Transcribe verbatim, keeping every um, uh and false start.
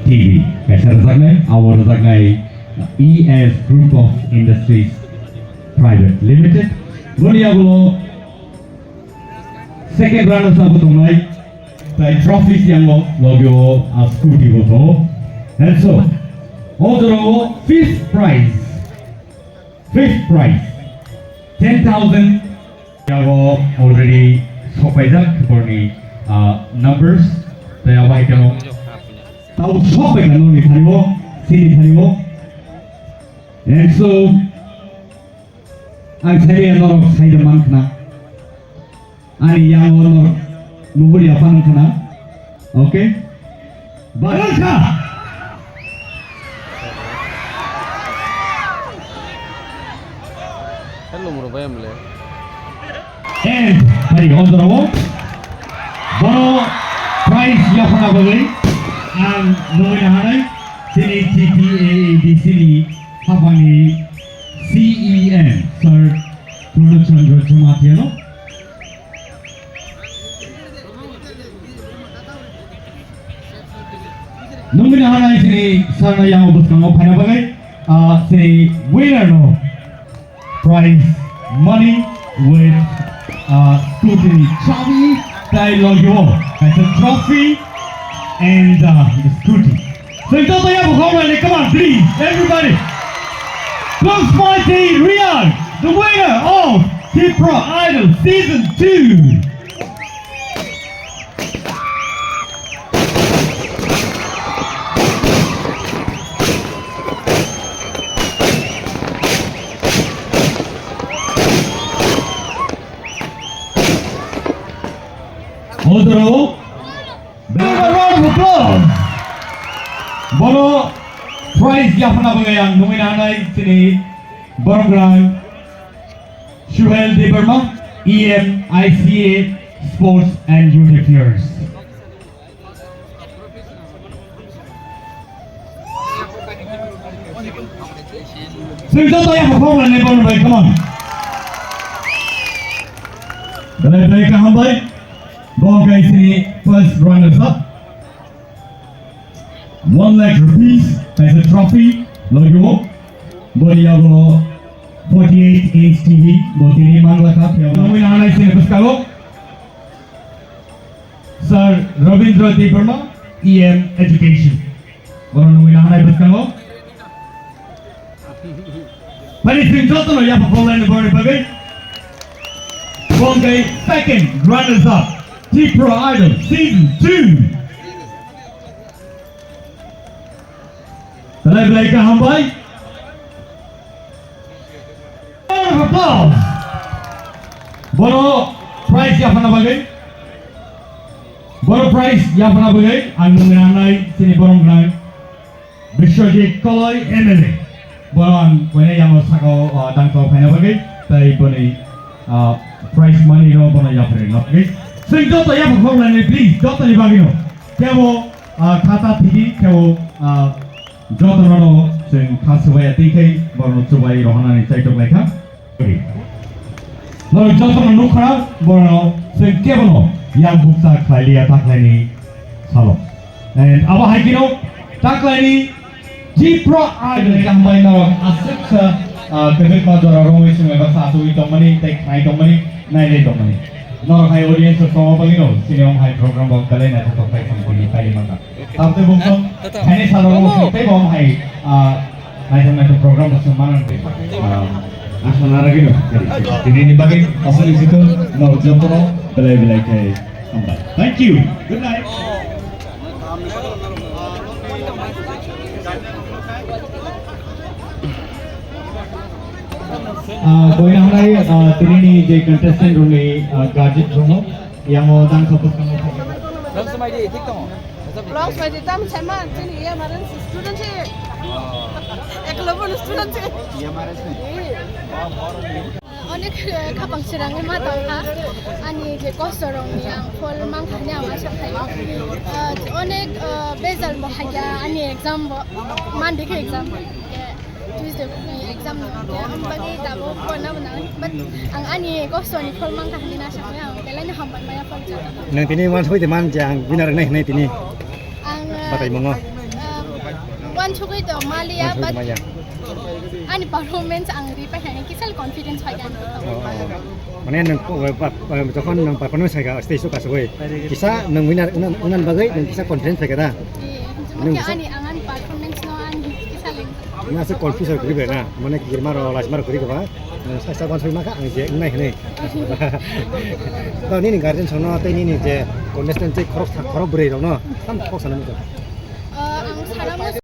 T V, kaisa rwjaknai, abo rwjaknai E S Group of Industries Private Limited. Boni yagulo second runner sabo tongnai, tai trophies yango logio a scooty bo tongo. And so, o jorao fifth prize, fifth prize, ten thousand. Yago already sokpaijak borni, ah, numbers. Tei abo hai khe tabo sokpaikha nokni thani o, chini thani o. And so, ang sai norok sai da mankha. Ani yango norok nuhur ya phang khna. Okay? Barangkha! Hello, muro bayam le. And, hari, o jorao bono prize yaphana bagwi ang nungwi nahanai chini T T A A D C ni haphangni C E M, Sir Purno Chandra Jamatia no. Nungni hanai sini sarna yang bwskango phaina bagwi, ah, sini winner no prize money with, ah, scooty ni chabi tai logio, kaisa trophy and, ah, the scooty. So, ito to yapo kong rani, come on, please, everybody. Kong Smiley Reang, the winner of Tipra Idol Season two. Otro. Big round of applause. Bono prize yaphana bagwi ang nungwi nahanai chini borok rang Suhel Debbarma, E M I C A Sports and Youth Affairs. Sing joto ya perform na Debbarma bai, come on. Belai belai kaham bai. Bo khe sini first runners up. One lakh rupees as a trophy, logio. Boni yago forty-eight inch T V, bo tini mangla kha, phiya bo. Nungwi nahanai sini bwskango. Sir Rabindra Debbarma, E M Education. Bono nungwi nahanai bwskango. Pani sing jotono yapha kholai ni boni bagwi. Bongkai second runners up, Tipra Idol Season two. Belai belai kaham bai. Round of applause. Bono prize yaphana bagwi. Bono prize yaphana bagwi ang nungwi nahanai chini borok nai. Biswajit Koloi M L A. Bono ang koine yango sakao, ah, dangkao phaina bagwi, tai boni, ah, prize money no bono yapri nokni. Sing joto yapri khornani please, jotoni bagwi no. Kebo, ah, khata thigi, kebo, ah, jotono no sing kha swbaiya twi khai, bono chubai rohonani chaitok laikha. Norok jotono nukha, borok chwng kebono yang bukcha khlai liya taklaini salo. And abo hai kheno taklaini Tipra Idol kaham bai norok aswk sa, ah, kwbangma jora romwi swmai baksa achugwi tongmani tei khnai tongmani, nailai tongmani. Norok hai audience rok tongma bagwino chini om hai program bo belai naithothok khai tongmani pailai mangkha. Tamtei bumsong khaini salo tei bo om hai, ah, naithok naithok program bo chwng manang tei. Ah, asa naragino. Tini ni bagwi aswk ni sito norok jotono belai belai khe hambai. Thank you. Good night. Ah, boina hanai, ah, tini ni je contestant rokni, ah, guardian rokno yango dangsa bwskango. Long smai di, thik tongo. Long smai di, tam sama, chini iya maran student se. Eklo bono student se. Iya maran se. Onek, eh, khapang chirangwi ma tongkha. Ani je kosto rokni ang phol mankha hwnwi ang asa khlaio. Eh, onek, eh, bejal bo hakya ani exam bo. Monday khe exam. Tuesday ni exam ni hwnkhe, ang bagwi dabo porna bo nang, but ang ani kosto ni phol mankha hwnwi na sakha, ang belai no hambai maya phol cha. Nang tini wansugwi de man je ang winner wngnai hwnwi tini. Ang, uh, batai mongo. Uh, Wansugwi to maliya, but ani performance ang ri paikha, kisa confidence paikha. Oh, oh. Mane nwng po-, pa-, pa-, jokhon nwng performance khaikha stage o kasugwi, kisa nwng winner wngna, wngna bagwi nwng kisa confidence paikha da? Eh, nwng kisa ani, ang ani performance no ani kisa leng. Nwng asa confuse kwrwi bai na, mane kirma rok, lachima rok kwrwi kwba, nwng saisa wansugwi mankha ang je wngnai hinwi. To nini guardian songno tei nini je contestant tei khorok sa-, khorok bwrwi rokno tam kok sana muchung.